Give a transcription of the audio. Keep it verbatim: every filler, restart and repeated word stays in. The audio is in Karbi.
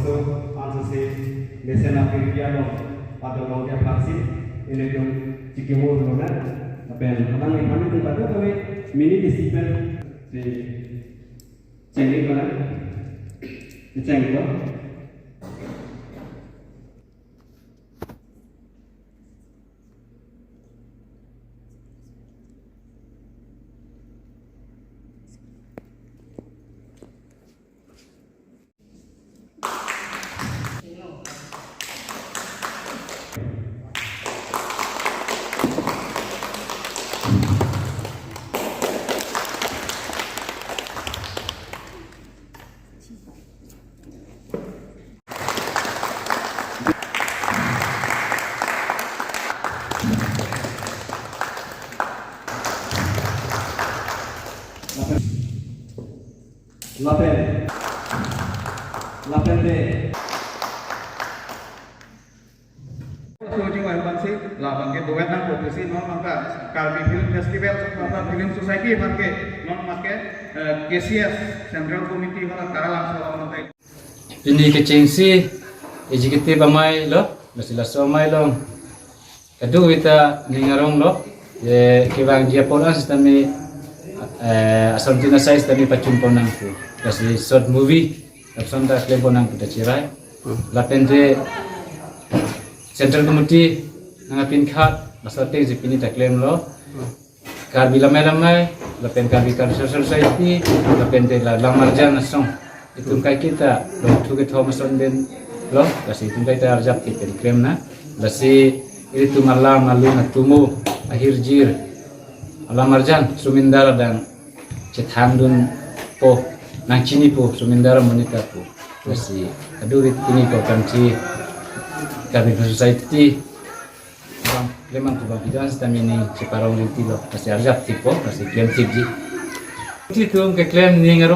Ansose mesen apirpia along padolong dia aphansi ilitum chikimur lonang. Lapen alang iphan itum kadokave mini festival si chengri lonang. Chengri lo. Lapen. Lapen. Lapen de. So, jing wai bansi, labang ke duet nangpo pusi non mangka Karbi Film Festival, Karbi Film Society aphan ke non mangke, eh, K C S Central Committee hala Karalangso along mangke. Pini kechengsi executive amei lo, lasi laso amei along kadokave ta ning arong lo, je kevangji apor an sitame, eh, asontin asai sitame pachun pon nangpo. Lasi short movie, lapuson ta klem pon nangpo ta chirai. Lapen te Central Committee nangpinkhat, laso atengsi pini ta klemlo. Karbi Lamai Lamai, lapen Karbi Cultural Society, lapen te la Lamarjan asong. Itum kaiketa, longthu kethom ason den lo, lasi itum kaita arjap ke pen klem nang. Lasi ilitum alam alun atumo, ahirjir, alamarjan, sumindar adang chethandunpo, nangchinipo, sumindar amonit apo. Lasi kadokave pini ko kanti Karbi Society, bang, lemang ko bang pidan sitame ning cheparong rinti lo, lasi arjap thippo, lasi klem thipji. Itum keklem ning arong